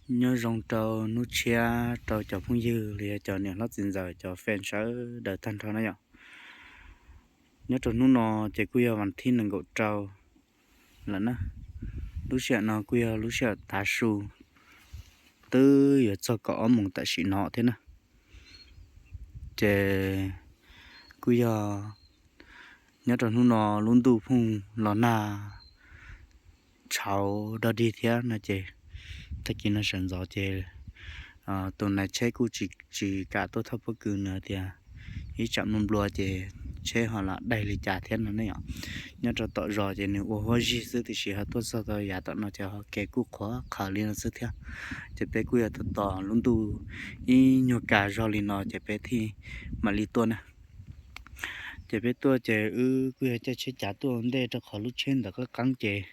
Nyob zoo rau hnub tshiab rau cov phooj ywg los yog cov niam hlob txiv ntxawm cov fan sawv daws tag nrho na yom. Nyob rau hnub no ces kuj yog vas thib nees nkaum rau lawm na. Lub sij hawm no kuj yog lub sij hawm tav su, twb yuav txog kaum ob moos tam sim no thiab na. Ces kuj yog nyob rau hnub no lub ntuj phooj los nag tshauv dog dig thiab no ces tag kis no sawv ntxov ces tus nais tsheb kuj tsis kam tuaj thauj pob kws, nws tias ib tsam nplua nplua ces tsheb ho lam daig li cas thiab no ne yom. Nyob rau tom zos ces nws ua huab zig xwb, tiam sis ho tuaj txog tau yav tom no ces ho kev kuj qhuav qhawv li no xwb thiab. Ces peb kuj yog tos tos lub ntuj ib nyuag kas zog li no ces peb thiaj mam li tuaj na. Ces peb tuaj ces wb kuj yog caij tsheb cav tuaj ua ntej rau qhov lub tsheb ntawd qeeb qeeb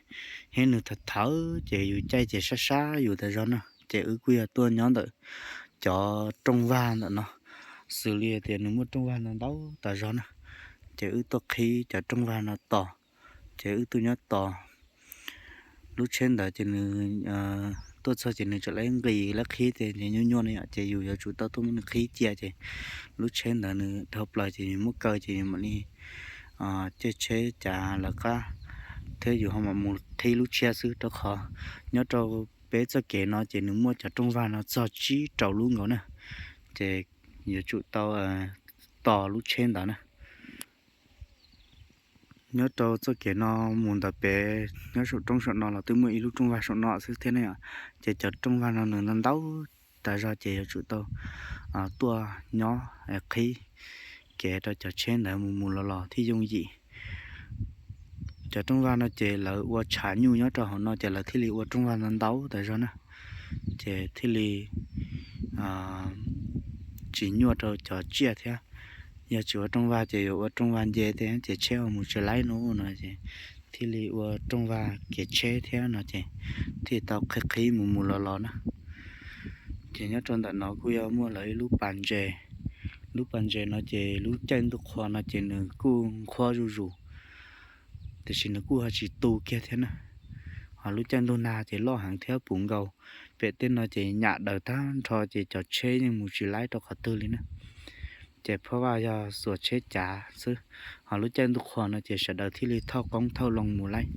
ces thiab nws thawv thawv ces yus caij ces sab sab yus tas zog na. Ces wb kuj yog tuaj nyob ntawm cov rooj vag ntawm no, xws li tias nws muaj rooj vag no ntau tas zog na. Ces wb tuaj qhib cov rooj vag no tos, ces wb tuaj nyob tos. Lub tsheb ntawd ces nws tuaj txog ces nws tseem laib nqis laib qhib ces nyuaj nyuaj no yom, ces yus yuav tsum tau tuaj muab nws qhib cia ces lub tsheb ntawd nws dhau plaws ces yus muab kaw ces yus mam li caij tsheb cav lawv qab thiab yus ho mam mus qhib lub tshiab xwb, rau qhov nyob rau peb txoj kev no ces nws muaj cov rooj vag no txog tsib rau lub nkaus na, ces yuav tsum tau tos lub tsheb ntawd na. Nyob rau txoj kev no mus ntawm pem nyob saum roob saum no los twb muaj ib lub rooj vag saum no xwb thiab ne yom. Ces cov rooj vag no nws ntau ntau tas zog ces yuav tsum tau tuaj nyob qhib kev rau cov tsheb ntawd mus mus los los thiaj yooj yim. Cov rooj vag no ces lawv ua tshav nyuj nyob rau hauv no ces lawv thiaj li ua rooj vag ntau ntau tas zog na. Ces thiaj li tsis nyuaj rau cov tsiaj thiab. Yog tsis ua rooj vag ces yuav ua rooj vag nce thiab ces tsheb mus tsis laib no no ces thiaj li ua rooj vag kev tsheb thiab no ces thiaj tau qhib qhib mus mus los los na. Ces nyob rau ntawm no kuj yog muaj lawv ib lub pas ntses. Lub pas ntses no ces lub caij ntuj qhua no ces nws kuj nqhuab zuj zus, tiam sis nws kuj ho tsis tu kiag thiab na. Ho lub caij ntuj nag ces loj heev thiab puv nkaus. Pem tej no ces nyam daws tag nrho ces cov tsheb yeej mus tsis laib rau qhov twg li na. Ces phab vaj yog xuas tsheb cav xwb. Ho lub caij ntuj qhua no ces sawv daws thiaj li thauj qoob thauj loo mus laib,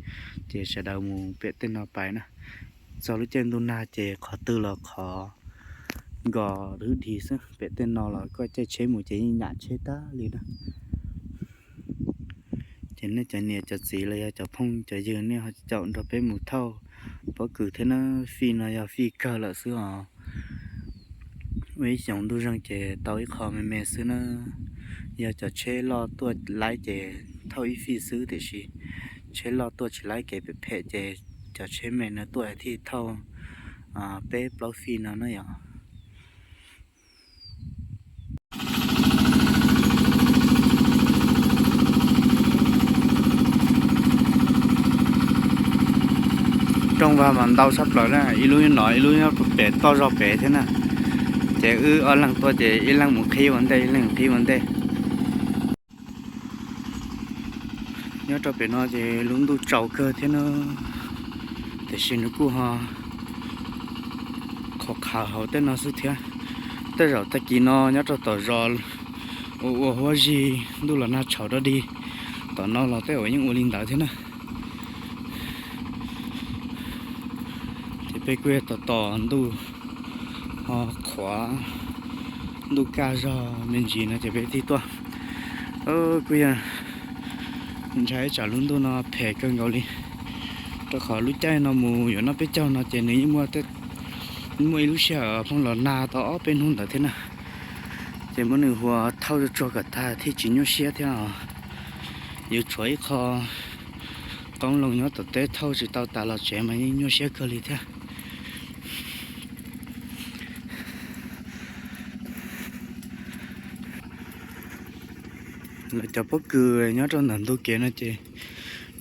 ces sawv daws mus pem tej no pais na. Txog lub caij ntuj nag ces qhov twg los qhov nkos hwj dhis xwb, pem tej no los koj caij tsheb mus ces yeej nyam tsheb tag li na. Ces nej cov niam cov txiv los yog cov phooj cov ywg nej ho caum nrog peb mus thauj pob kws thiab na. Fij no yog fij kawg lawm xwb os. Ua ib xyoos ntuj zeeg ces tau ib qho me me xwb na. Yog cov tsheb loj tuaj laib ces thauj ib fij xwb, tiam sis tsheb loj tuaj tsis laib kev phem phem ces cov tsheb me no tuaj thiaj thauj peb plaub fij no na yom. Rooj vag mas ntau tshaj plaws na, ib lub nyob no ib lub nyob pem toj zog pem thiab na. Ces wb ob leeg tuaj ces ib leeg mus qhib ua ntej ib leeg mus qhib ua ntej. Nyob rau pem no ces lub ntuj tsaus kawg thiab na, tiam sis nws kuj ho qhuav qhawv hauv tej no xwb thiab. Tej zaum tag kis no nyob rau tom zos ua ua huab zig ntuj los nag tshauv dog dig, tom no los tej zaum yeej ua li ntawd thiab na. Ces peb kuj yog tos tos ntuj ho qhuav, ntuj kaj zog me ntsis no ces peb thiaj tuaj. Kuj yog ntshai tsam lub ntuj no phem kawg nkaus li, rau qhov lub caij no mus yuav noj peb caug no ces nws yeej muaj ib lub sij hawm pheej los nag tau ob peb hnub ntawd thiab na. Ces muab nws hu ua thauj tsuag kom tag thiaj tsis nyuaj siab thiab os. Yuav tshuav ib qho qoob loo nyob tom teb thauj tsis tau tas los tsev mas yeej nyuaj siab kawg li thiab. Lawv cov pob kws nyob rau ntawm ntug kev no ces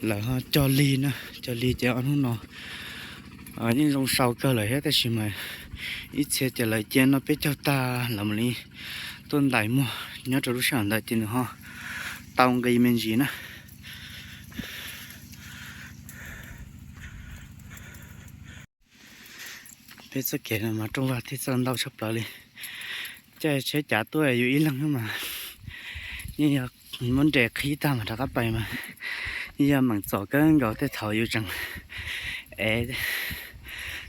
lawv ho cog lig na, cog lig ces ob hnub no yeej zoo sau kawg lawm thiab, tab sis mas ib txhia ces lawv cia noj peb caug tag lawv mam li tuaj ntais muag. Nyob rau lub sij hawm ntawd ces nws ho tau nqi me ntsis na. Peb txoj kev no mas rooj vag thiaj txawj ntau tshaj plaws li. Caij tsheb cav tuaj yus ib leeg mas yeej yog muab nres qhib tag mas rov qab pais mas yeej yog meem txom kawg nkaus tej thaum yus tseem ev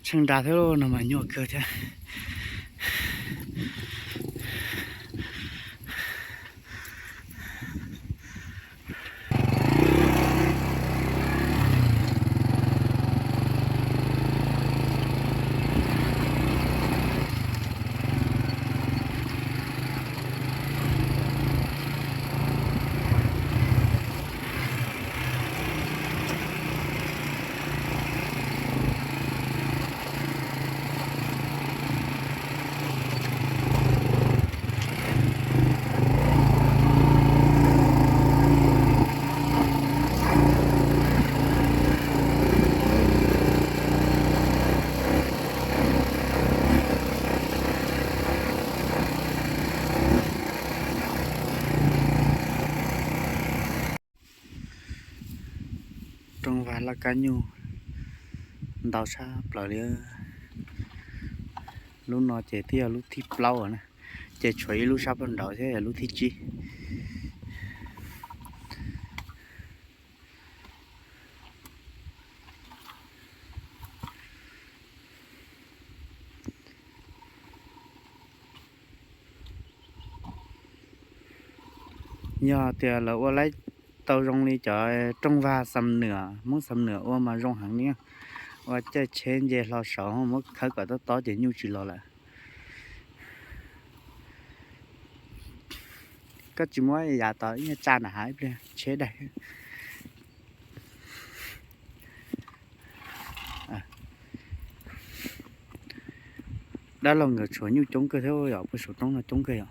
tsheej nra thiab no mas nyuaj kawg thiab. Rooj vag laj kab nyuj ntau tshaj plaws li. Lub no ces twb yog lub thib plaub na, ces tshuav ib lub sab pag nraud thiab yog lub thib tsib. Yog tias lawv ua laib tau zoo li cov rooj vag Xam Nuam, Hmoob Xam Nuam ua mas zoo heev li. Ua caij tsheb nce hlo saud muab khawb kom tob tob ces nyuj tsis los lawm. Koj tsis muab yav tod ib nyuag tsa nram hav ib pliag tsheb daig. Dab laug nkawd tshuav nyuj coob kawg thiab yom, puag saum roob no coob kawg yom.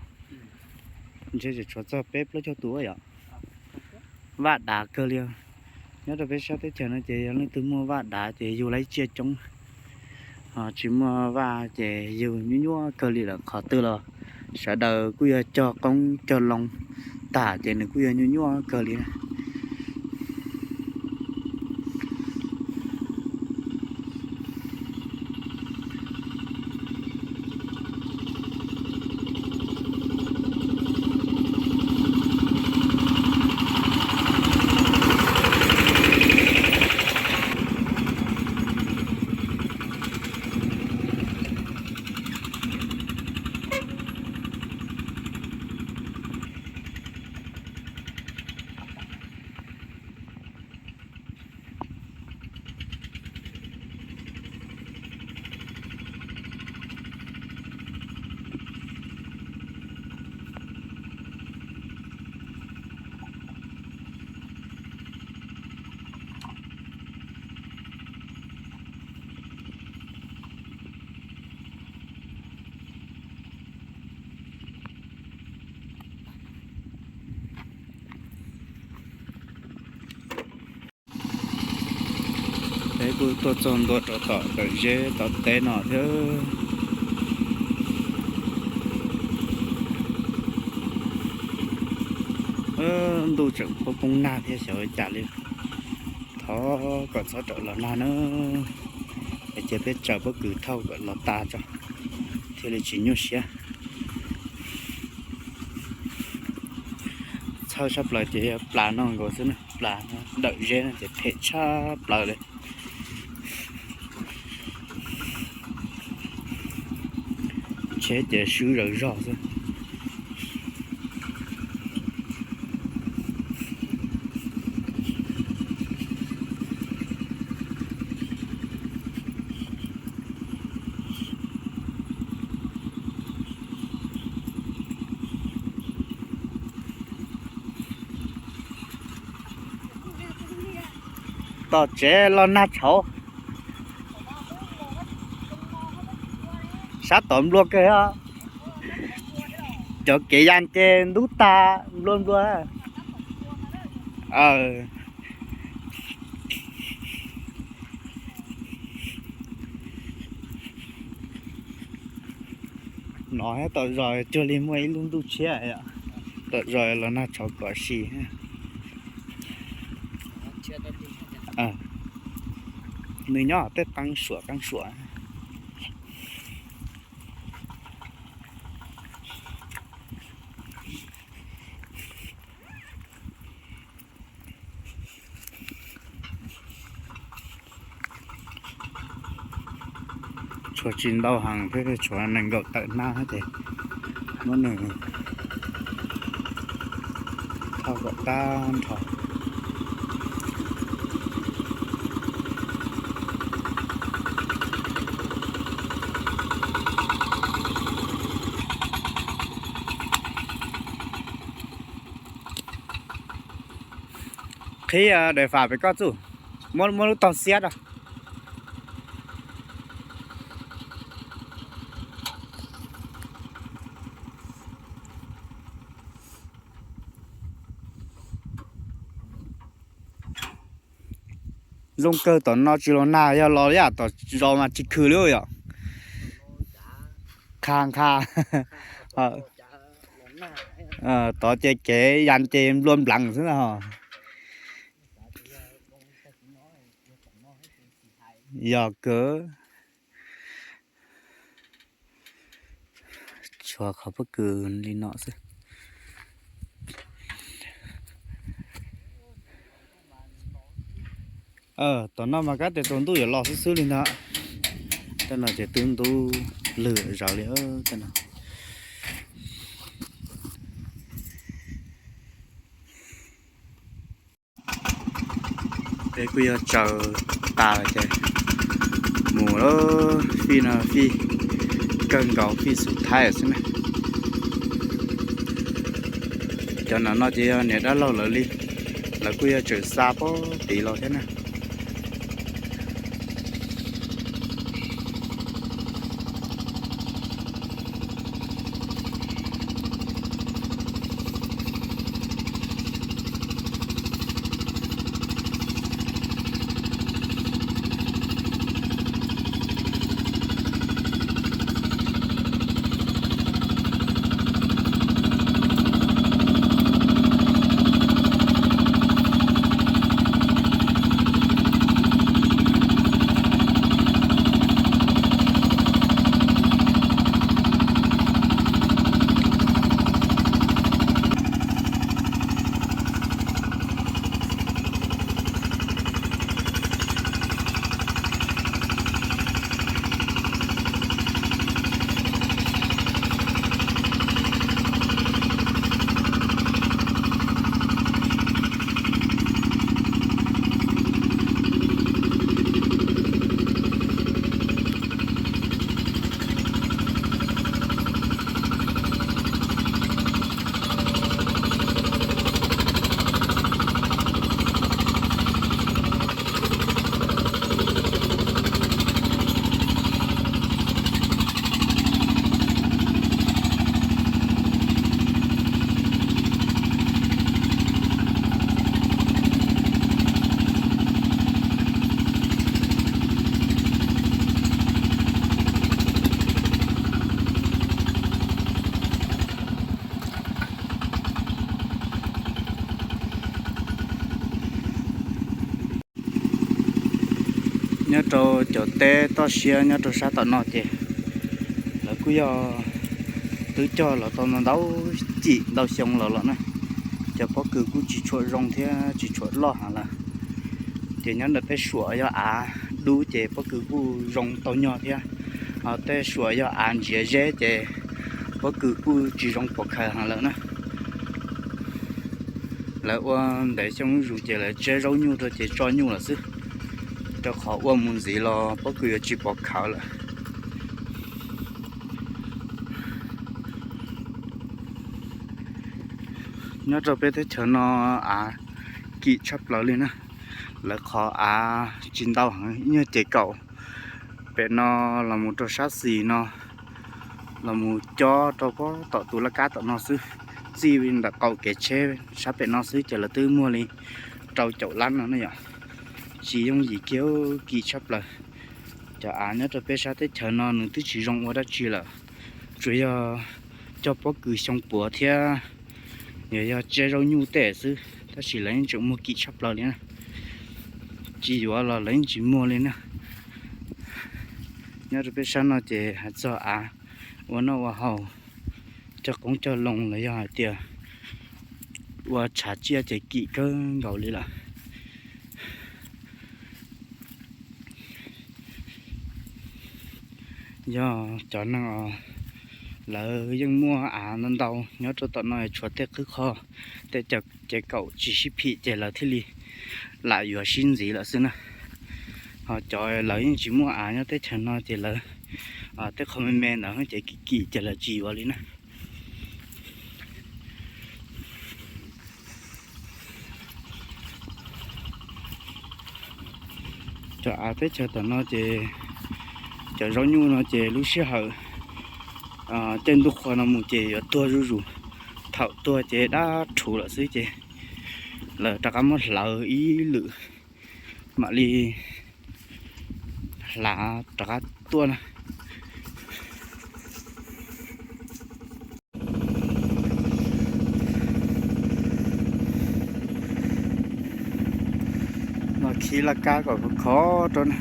Ntshe tseem tshuav txog peb plaub caug tus yom. Vaj dav kawg li. Nyob rau peb sab teb chaws no ces yog leej twg muaj vaj dav ces yug laib tsiaj coob, ho tsis muaj vaj ces yug nyuaj nyuaj kawg li lawm. Qhov twg los sawv daws kuj yog cog qoob cog loo tag ces nws kuj yog nyuaj nyuaj kawg li. Peb kuj tuaj txog ntua rau tom ntawm zeb tom teb no thiab. Ntuj tseem poob poob nag thiab xyov ua cas li. Thov kom txhob rawm los nag na, es cia peb tsaws pob kws thauj kom los tas tso thiaj li tsis nyuaj siab. Txhawj tshaj plaws ces yog plas no nkaus xwb na, plas dawm zeb no ces phem tshaj plaws li. Tsheb ces swb zawv zog xwb. Tom tsev los nag tshauv. Sab tom nplua kawg os. Cov kev ya nce ntub tag nplua nplua. No tom zos cuag li muaj ib lub ntuj tshiab, tom zos los nag tshauv kom si. Nws nyob tej qeeb suam qeeb suam. Tsis ntau heev thiab, tshuav nees nkaum tawm hnab ces muab nws thauj kom tag nrho. Qhib daim fam pem koj txuj, muab muab lub tog xiab rau. Zoo kawg tom no tsis los nag, yog los yam tom zos mas tsis khw li yom. Qha qha. Tod ces kev yas ces nplua nplaas xwb na. Yog kawg. Tshuav qhov pob kws li no xwb. Tom no mas kab tes tsaus ntuj yuav los xwb xwb li ntag. Tej no ces twb ntub lwm zaws li tej no. Peb kuj yog tsaws tas ces mus lawm, fij no fij kawg nkaus fij xus thaib xwb na. Cov no no ces yog niam dab laug lawv li, lawv kuj yog tsaws xa pob tid los thiab na. Nyob rau cov teb toj siab nyob rau sab tom no ces lawv kuj yog twb cog los tau ntau cim ntau xyoo los lawm na. Cov pob kws kuj tsis tshua zoo thiab tsis tshua loj heev lawm. Ces nyob ntawm tej suam yog av dub ces pob kws kuj zoo tau nyog thiab. Ho tej suam yog av ntsiav zeb ces pob kws kuj tsis zoo pov khaws heev lawm na. Lawv ua ntev xyoo zuj zus ces lawv tseb zaub nyuj rau ces tso nyuj lawm xwb, rau qhov ua mus ntxiv los pob kws yuav tsis pov khaws lawm. Nyob rau peb teb chaws no av kim tshaj plaws li na. Lawv qhov av tsis ntau heev, ib nyuag ces kaum pem no los mus rau sab xis no, los mus cob rau pob tom tus laj kab tom no xwb. Txij ntawm qaum kev tsheb sab pem no xwb ces lawv twb muag li rau caum lab no ne yom. Tsis yooj yim kiag, kim tshaj plaws. Cov av nyob rau peb sab teb chaws no nws twb tsis zoo ua dab tsi lawm, tsuas yog cog pob kws xyoo puav thiab yog, yog tseb zaub nyuj tej xwb, tab sis lawv yeej tseem muag kim tshaj plaws li na. Tsis yuav los lawv yeej tsis muag li na. Nyob rau peb sab no ces hais txog av ua noj ua haus, cog qoob cog loo los yog hais tias ua tshav tsiaj ces kim kawg nkaus li lawm. Yog cov neeg os, lawv yeej muaj av ntau ntau nyob rau tom no, tshuav tej qwb qho, tej cov kev kaum tsis sib phim ces lawv thiaj li lam yuav sib ntxiv lawm xwb na. Ho cov lawv yeej tsis muaj av nyob teb chaws no ces lawv tej qho me me ntawd ces kim kim ces lawv tsis yuav li na. Cov av teb chaws tom no ces cov zaub nyuj no ces lub sij hawm caij ntuj qhua no mus ces yuav tuag zuj zus. Thaum tuag ces dab rhuv lawm xwb ces lawv rov qab muab hlawv ib lwm mam li hlav rov qab tuaj na. Los khi laj kab kom khov khov rau na,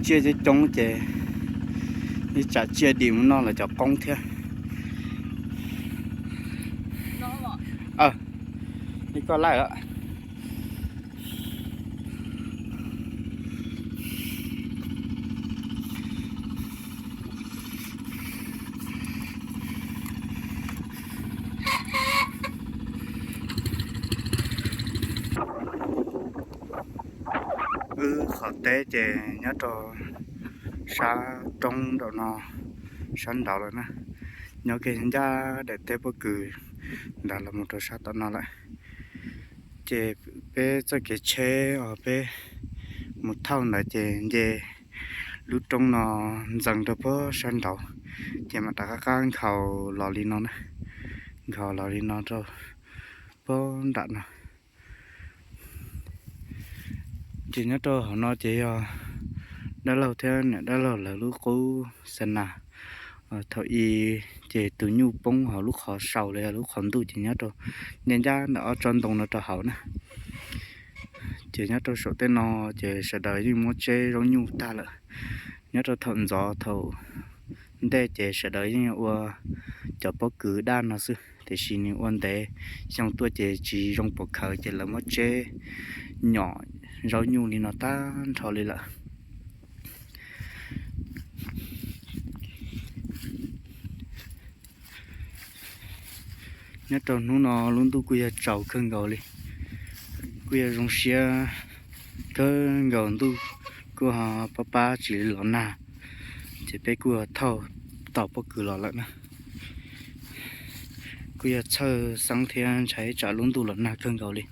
tsiaj coob coob ces ib tsam tsiaj dim mus noj lawv cov qoob thiab. Li koj laij lawm. Wb qhov teb ces nyob rau sab roob nraum no, sab nraud lawm na. Nyob kiag ncaj daim teb pob kws ntawd los mus rau sab tom no lawm. Ces peb txoj kev tsheb uas peb mus thauj ntawd ces nce lub roob no ntxeev rau puag sab nraud, ces mam rov qab qab nkhaus los li no na, nkhaus los li no rau puag nram no. Ces nyob rau hauv no ces yog dab laug thiab niam dab laug lawv lub qub xa nas. Thaum i ces tus nyuj poob hauv lub qhov saus los yog lub qhov ntuj ces nyob rau ncaj ncaj ntawm ob tsob ntoo no rau hauv na. Ces nyob rau saum tej no ces sawv daws yeej muab tseb zaub nyuj tag lawm. Nyob rau thaum ntxov thaum ntej ces sawv daws yeej ua cov pob kws daj no xwb, tiam sis nws ua ntev xyoo tuaj ces tsis zoo pom khawv ces lawv muab tseb nyom zaub nyuj li no tag nrho li lawm. Nyob rau hnub no lub ntuj kuj yog tsaus kawg nkaus li, kuj yog zoo siab kawg nkaus, ntuj kuj ho pab pab tsis los nag, ces peb kuj thauj tau pob kws los lawm na. Kuj yog txhawj xeeb thiab ntshai tsam lub ntuj los nag kawg nkaus li.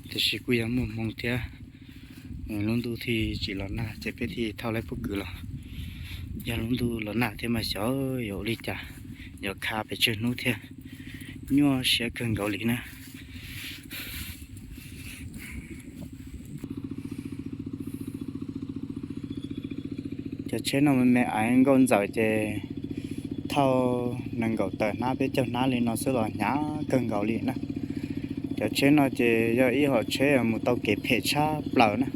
Tiam sis kuj yog muaj hmoo thiab, lub ntuj thiaj tsis los nag ces peb thiaj thauj laib pob kws los. Yog lub ntuj los nag thiab mas xyov yuav ua li cas, yuav khav pes tsawg hnub thiab, nyuaj siab kawg nkaus li na. Cov tsheb no me me aiv nkauj ntxawm ces thauj nees nkaum tawm hnab peb caug hnab li no xwb los hnyav kawg nkaus li na. Cov tsheb no ces yog ib hom tsheb mus tau kev phem tshaj plaws na.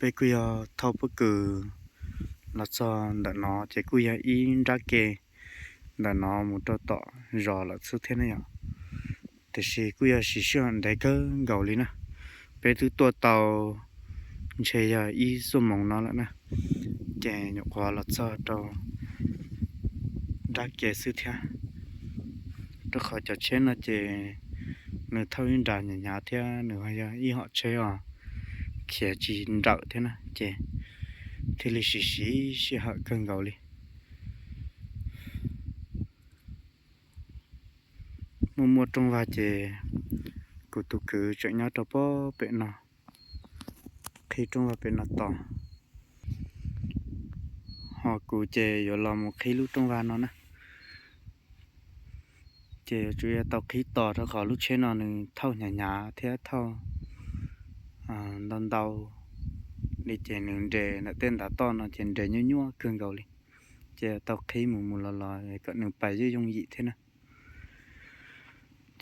Peb kuj yog thauj pob kws los txog ntawm no ces kuj yog ib nrab ke ntawm no mus rau tom zos lawm xwb thiab ne yom. Tiam sis kuj yog siv sij hawm ntev kawg nkaus li na. Peb twb tuaj tau ntshe yog ib xuab moos no lawm na, ces nyuam qhuav los txog rau nrab ke xwb thiab. Rau qhov cov tsheb no ces nws thauj ib nra hnyav hnyav thiab nws yog ib hom tsheb os khiav tsis nrawm thiab na, ces thiaj li siv siv sij hawm kawg nkaus li. Muaj muaj rooj vag ces kuv tus kwv tseem nyob rau pem no, qhib rooj vag pem no tos, ho kuv ces yuav los mus qhib lub rooj vag no na. Ces yuav tsum yog tau qhib tos rau qhov lub tsheb no nws thauj hnyav hnyav thiab thauj ntau ntau li ces nws nres ntawm tej ntav toj no ces nres nyuaj nyuaj kawg nkaus li. Ces tau qhib mus mus los los kom nws pais yooj yooj yim thiab na.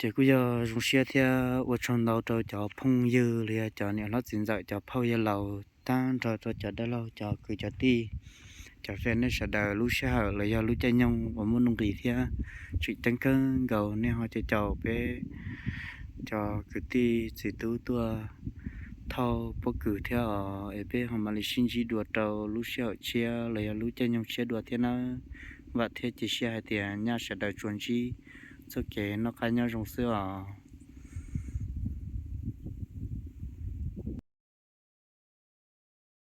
Ces kuj yog zoo siab thiab ua tsaug ntau rau cov phooj ywg los yog cov niam hlob txiv ntxawm, cov phauj yawg laus, tag nrho rau cov dab laug, cov kwv cov tij, cov fans nej sawv daws lub sij hawm los yog lub caij nyoog uas muaj nuj nqis thiab tseem ceeb kawg nkaus nej ho caum caum peb cov kwv tij txiv tub tuaj thauj pob kws thiab os, es peb ho mam li sib ntsib dua rau lub sij hawm tshiab los yog lub caij nyoog tshiab dua thiab nawb. Vam thiab cia siab hais tias nyaj sawv daws tsuas ntsib txoj kev noj qab nyob zoo xwb os.